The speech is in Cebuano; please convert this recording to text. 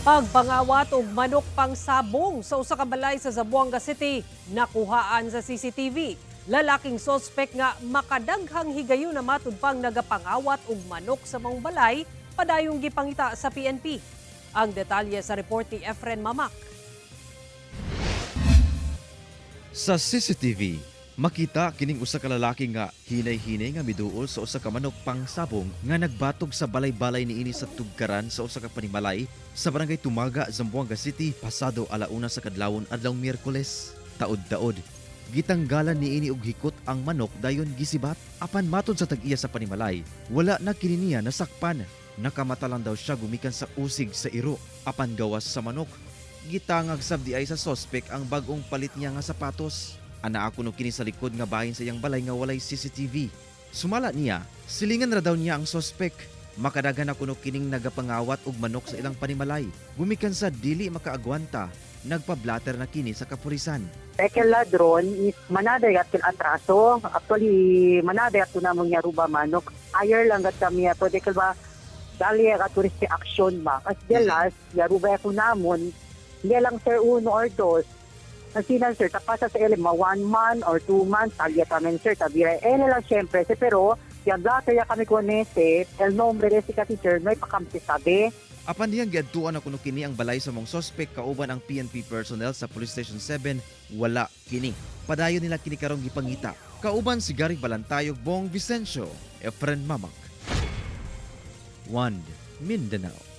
Pagpangawat og manok pang sabong sa usa ka balay sa Zamboanga City nakuhaan sa CCTV. Lalaking sospek nga makadaghang higayon na matud pang nagapangawat og manok sa maong balay padayong gipangita sa PNP. Ang detalye sa report ni Efren Mamak. Sa CCTV, makita kining usa ka lalaki nga hinay-hinay nga miduol sa usa ka manok pangsabong nga nagbatog sa balay-balay niini sa tugkaran sa usa ka panimalay sa Barangay Tumaga, Zamboanga City pasado 1:00 sa kadlawon adlaw Miyerkules. Taod-taod, gitanggalan niini og hikot ang manok, dayon gisibat. Apan matod sa tag-iya sa panimalay, wala na kini niya nasakpan. Nakamata lang daw siya gumikan sa usig sa iro. Apan gawas sa manok, gitangag sab di ay sa sospek ang bag-ong palit niya nga sapatos. Anaa kuno kini sa likod nga bahin sa iyang balay nga walay CCTV. Sumala niya, silingan ra daw niya ang sospek. Makadaghan na kuno kining nagapangawat og manok sa ilang panimalay. Gumikan sa dili makaagwanta, nagpa-blatter na kini sa kapulisan. Ekel ladron is manaday at kel atraso. Actually, manaday at namong yaruba manok. Ayer lang at kami, pwede ka ba, dali ka turiste action ba. As the last, yaruba ako namon, hindi lang sir uno or dos. Nasinan sir, tapasa sa ele, ma 1 month or 2 months, tagya kami sir, tabira. Ele lang siyempre, sir, pero, yung blatter ya kami con ese, el nombre de ese kasi sir, no ipakampi sabi. Apan dihang giadtuan na kuno kini ang balay sa maong sospek kauban ang PNP personnel sa Police Station 7, wala kini. Padayon nila kini karong gipangita. Kauban si Gary Balantayog, Bong Vicencio, Efren Mamak. 1 Mindanao.